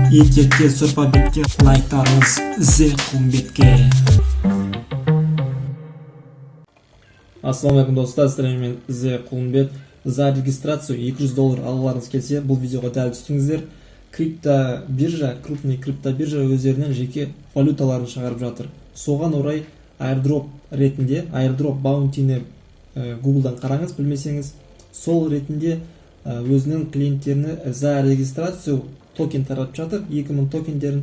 Етекте, сорпа бетке, лайктарыңыз зе Құлымбетке. Ассалаумағалейкум, достар! Сіздермен Зе Құлымбет. За регистрацию 200 доллар алғыларыңыз келсе, бұл видеоға дәл түстіңіздер. Крипто биржа, крупный крипто биржа өздерінің жеке валюталарын шығарып жатыр. Соған орай airdrop ретінде, airdrop bounty-ні гуглдан қараңыз, білмесеңіз, сол ретінде өзінің клиенттеріне за регистрацию токен таратып жатыр, 2000 токендерін.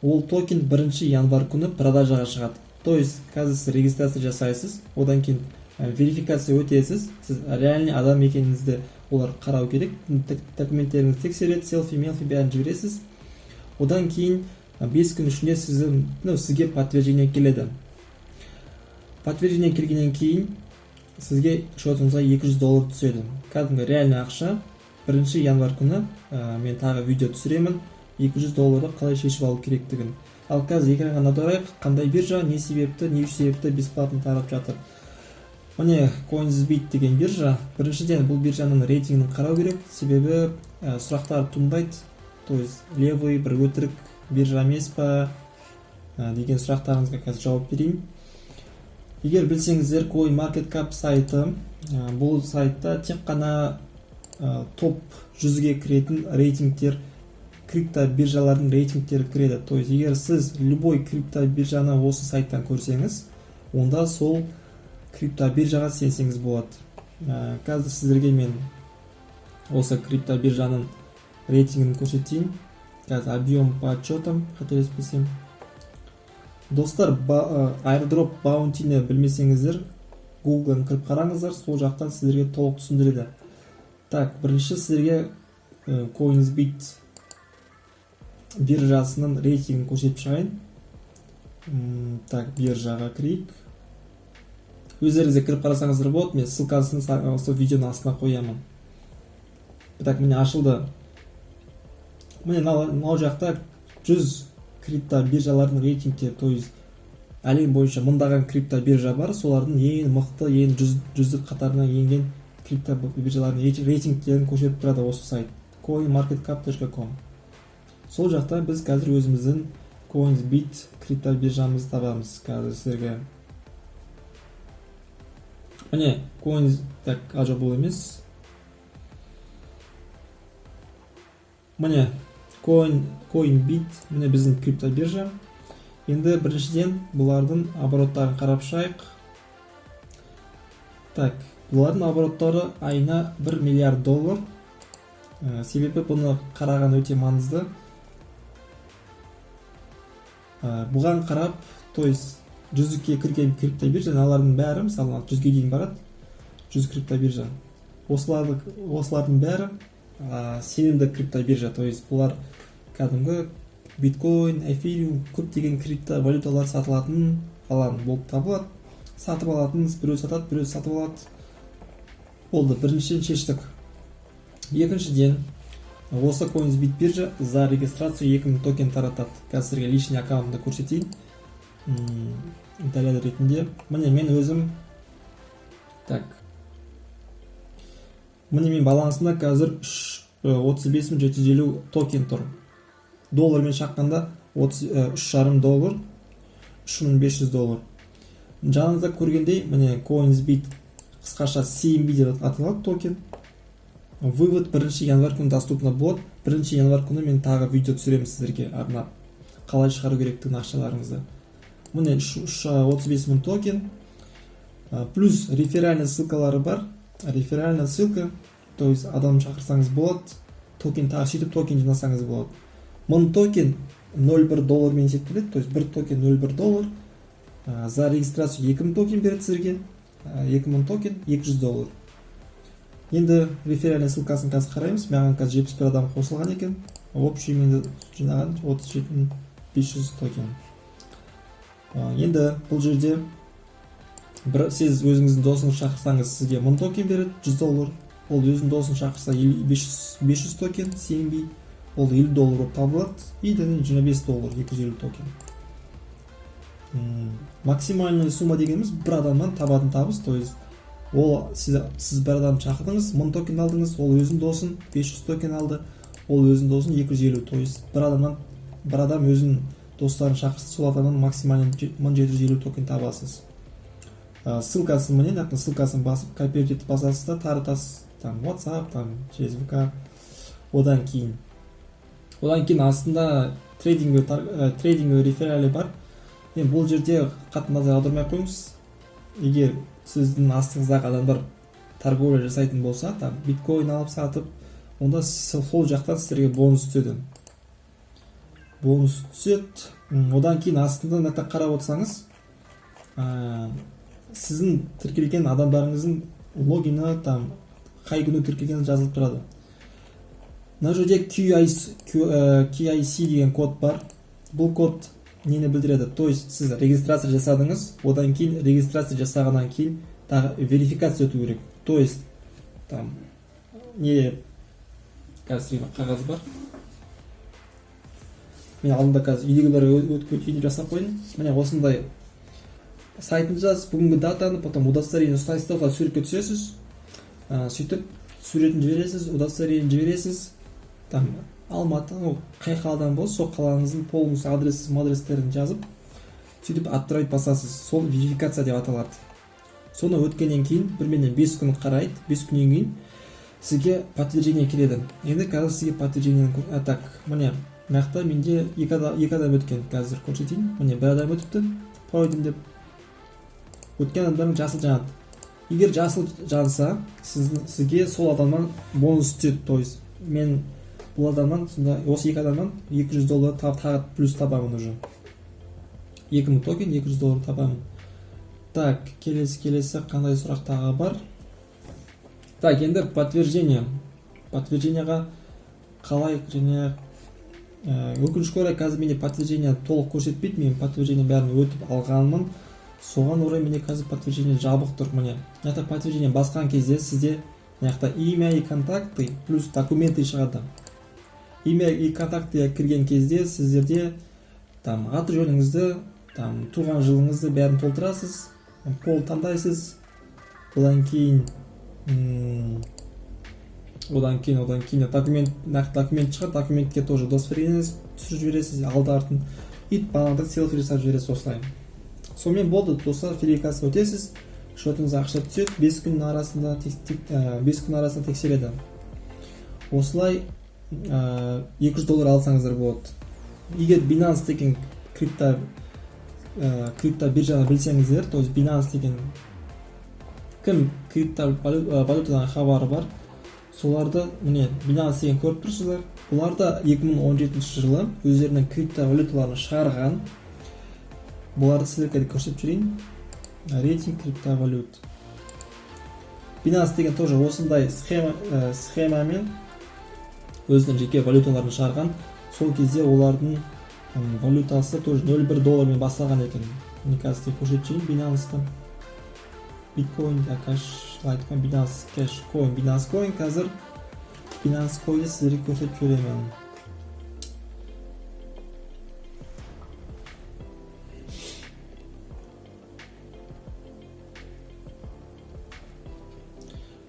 Ол токен 1 январь күні продажаға шығады. То есть қазір сіз регистрация жасайсыз, одан кейін верификация өтесіз. Сіз реальный адам екеніңізді олар қарау керек, документтеріңізді тексереді, селфи мелфи бәрін жібересіз. Одан кейін 5 күн ішінде сіздің, ну, сізге подтверждение келеді. Подтверждение келгеннен кейін сізге счетыңызға 200 доллар түседі, кәдімгі реальный ақша. 1 январь күні мен тағы видео түсіремін 200 долларды қалай шешіп алу керектігін. Ал қазір экранға аударайық, қандай биржа, не себепті, не себепті бесплатно таратып жатыр. Міне, CoinsBit деген биржа. Біріншіден, бұл биржаның рейтингін қарау керек, себебі сұрақтар туындайды, то есть левый, бір өтірік биржа емес па деген сұрақтарыңызға қазір жауап берейін. Егер білсеңіздер, CoinMarketCap сайты, бұл сайтта тек қана топ 100-ге кіретін рейтингтер, крипто биржалардың рейтингтері кіреді. То есть егер сіз любой крипто биржаны осы сайттан көрсеңіз, онда сол крипто биржаға сенсеңіз болады. Қазір сіздерге мен осы крипто биржаның рейтингін көрсетейін. Қазір объем по отчетам, қателеспесем. Достар, airdrop bounty-ні білмесеңіздер, гуглдан кіріп қараңыздар, сол жақтан сіздерге толық түсіндіреді. Так, бірінші сіздерге CoinsBit биржасының рейтингін көрсетіп шығайын. Так, биржаға кірейік. Өздеріңіз де кіріп қарасаңыздар болады, мен ссылкасын осы видеоның астына қоямын. Так, міне, ашылды. Міне, мынау жақта 100 крипто биржалардың рейтингтері, то есть әлем бойынша мыңдаған крипто биржа бар, солардың ең мықты, ең 100-жүздік қатарына енген крипто биржалардың рейтингтерін көрсетіп тұрады осы сайт coinmarketcap.com. Сол жақта біз қазір өзіміздің CoinsBit крипто биржамызды табамыз. Қазір сіздерге, міне, Coins, так, а, жоқ, бұл емес. Міне, CoinBit, міне, біздің крипто биржа. Енді біріншіден бұлардың обороттарын қарап шығайық. Так, бұлардың обороттары айына 1 миллиард доллар. Себебі бұны қараған өте маңызды. Бұған қарап, то есть 100-ге кірген крипто биржа, мыналардың бәрі, мысалы, 100-ге дейін барады, 100 крипто биржа, осылардың бәрі сенімді крипто биржа. То есть бұлар кәдімгі биткоин, эфириум, көптеген криптовалюталар сатылатын алаң болып табылады. Сатып алатын біреу сатады, біреу сатып алады. Болды, біріншіден шештік. Екіншіден, осы CoinsBit биржа за регистрацию 2000 токен таратады. Қазір сіздерге личный аккаунтымды көрсетейін дәлел ретінде. Міне, мен өзім, так, міне, мен балансымда қазір 35 750 токен тұр. Доллармен шаққанда 3,5 доллар, 3500 доллар. Жаныңызда көргендей, міне, CoinsBit, қысқаша CNB деп аталады токен. Вывод 1 январь күні доступно болады. 1 январь күні мен тағы видео түсіремін сіздерге арнап, қалай шығару керектігін ақшаларыңызды. Міне, 35 000 токен. Плюс реферальный ссылкалары бар. Реферальная ссылка, то есть адам шақырсаңыз болады, токен тағы, сөйтіп токен жинасаңыз болады. 1000 токен 0,1 доллармен есептеледі, то есть бір токен 0,1 доллар. За регистрацию 2000 токен береді сізге. 2000 токен 200 доллар. Енді реферальный ссылкасын қазір қараймыз. Маған қазір 71 адам қосылған екен. Общий менде жинаған 37 500 токен. Енді бұл жерде бір сіз өзіңіздің досыңызды шақырсаңыз, сізге 1000 токен береді, 100 доллар. Ол өзінің досын шақырса, 500 токен CNB, ол 50 доллар болып табылады. И және 25 доллар 250 токен. Максимальный сумма дегеніміз бір адамнан табатын табыс. То есть ол сіз бір адам шақырдыңыз, 1000 токен алдыңыз, ол өзінің досын 500 токен алды. Ол өзінің досын 250. То есть бір адамнан, бір адам өзінің достарын шақырса, сол адамнан максимально 1750 токен табасыз. Ссылкасын, міне, мына ссылкасын басып, копировать етіп басасыз да, таратасыз там WhatsApp, там через ВК. Одан кейін астында трейдинговый рефералы бар. Енді бұл жерде қатты назар аудармай ақ қойыңыз. Егер сіздің астыңыздағы адамдар торговля жасайтын болса, там биткоин алып сатып, онда сол жақтан сіздерге бонус түседі, бонус түседі. Одан кейін астында мына жақта қарап отырсаңыз, сіздің тіркелген адамдарыңыздың логині, там қай күні тіркелгені жазылып тұрады. Мына жерде QIC, QIC деген код бар. Бұл код нені білдіреді? То есть сіз регистрация жасадыңыз, одан кейін, регистрация жасағаннан кейін тағы верификация өту керек. То есть там не, қазір қағаз бар мен алдында, қазір үйдегілерге өтіп кетейін деп жасап қойдым. Міне, осындай сайтын жазып, бүгінгі датаны, потом удостоверение ұстайсыз да, осылай суретке түсесіз. Сөйтіп суретін жібересіз, удостоверение жібересіз. Там Алматы, ну, қай қаладан болса, сол қалаңыздың полностью адрес адрестерін жазып, сөйтіп отправить басасыз. Сол верификация деп аталады. Соны өткеннен кейін примерно 5 күн қарайды. 5 күннен кейін сізге подтверждение келеді. Енді қазір сізге подтверждениені так, міне, мына жақта менде екі адам өткен, қазір көрсетейін. Міне, бір адам өтіпті, пройден деп. Өткен адамдардың жасыл жанады. Егер жасыл жанса, сізге сол адамнан бонус түседі. То есть мен бұл адамнан сонда, осы екі адамнан 200 доллар тағы плюс табамын. Уже 2000 токен, 200 доллар табамын. Так, келесі қандай сұрақ тағы бар? Так, енді подтверждение. Подтверждениеға қалай және өкінішке орай, қазір менде подтверждение толық көрсетпейді. Мен подтверждение бәрін өтіп алғанмын, соған орай менде қазір подтверждение жабық тұр. Міне, мына жақта подтверждение басқан кезде сізде мына жақта имя и контакты плюс документы шығады. Имя и контакты кірген кезде сіздерде там аты жөніңізді, там туған жылыңызды, бәрін толтырасыз, пол таңдайсыз. Одан кейін документ, нақты документ шығады. Документке тоже удостоверение түсіріп жібересіз алды артын и бағанағыдай селфи жасап жібересіз осылай. Сонымен болды, достар, верификация өтесіз, счетыңызға ақша түседі 5 күннің арасында, 5 күн арасында тексереді. Осылай 200 доллар алсаңыздар болады. Егер Binance деген крипто биржаны білсеңіздер, то есть Binance деген, кім крипто валютадан хабары бар, соларды, міне, Binance деген көріп тұрсыздар. Бұлар да 2017 жылы өздерінің криптовалюталарын шығарған. Бұларды сіздерге көрсетіп жіберейін. Рейтинг криптовалют. Binance деген тоже осындай схемамен өзінің жеке валюталарын шығарған. Сол кезде олардың валютасы тоже 0,1 доллармен басталған екен. Міне, қазір сізге көрсетіп жіберейін Binance'ты. Биткоин, кэш, лайткоин, Binance Cash Coin, Binance Coin. Қазір Binance Coin'ді сіздерге көрсетіп жіберемін.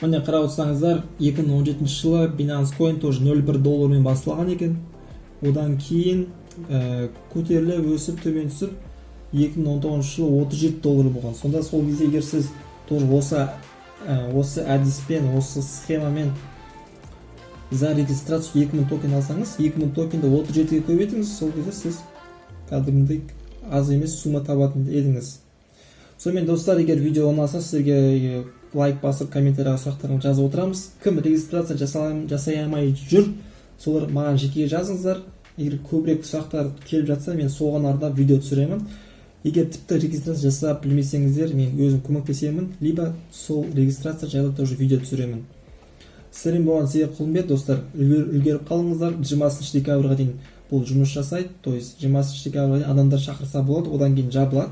Міне, қарап отырсаңыздар, 2017 жылы Binance Coin тоже 0,1 доллармен басталған екен. Одан кейін көтеріліп, өсіп, төмен түсіп, 2019 жылы 37 доллар болған. Сонда сол кезде егер сіз тоже осы әдіспен, осы схемамен за регистрацию 2000 токен алсаңыз, 2000 токенді 37-ге көбейтіңіз, сол кезде сіз кәдімгідей аз емес сумма табатын едіңіз. Сонымен, достар, егер видео ұнаса, сіздерге лайк басып, комментарийға сұрақтарыңызды жазып отырамыз. Кім регистрация жасай алмай жүр, солар маған жеке жазыңыздар. Егер көбірек сұрақтар келіп жатса, мен соған арнап видео түсіремін. Егер тіпті регистрация жасап білмесеңіздер, мен өзім көмектесемін, либо сол регистрация жайлы тоже видео түсіремін. Сіздермен болған Серік Құлымбет. Достар, үлгеріп қалыңыздар, 20 декабрьға дейін бұл жұмыс жасайды. То есть 20 декабрьға дейін адамдар шақырса болады, одан кейін жабылады.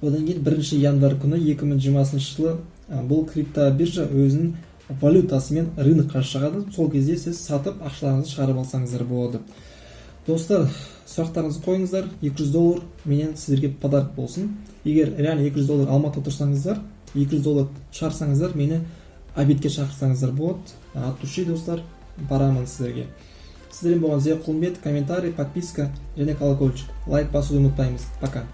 Одан кейін 1 январь күні 2020 жылы бұл криптобиржа өзінің валютасымен рынокқа шығады. Сол кезде сіз сатып, ақшаларыңызды шығарып алсаңыздар болады. Достар, сұрақтарыңызды қойыңыздар. 200 доллар менен сіздерге подарок болсын. Егер реально 200 доллар Алматыда тұрсаңыздар, 200 доллар шығарсаңыздар, мені обедке шақырсаңыздар болады. От души, достар, барамын сіздерге. Сіздермен болған Зе Құлымбет. Комментарий, подписка және колокольчик, лайк басуды ұмытпаймыз. Пока.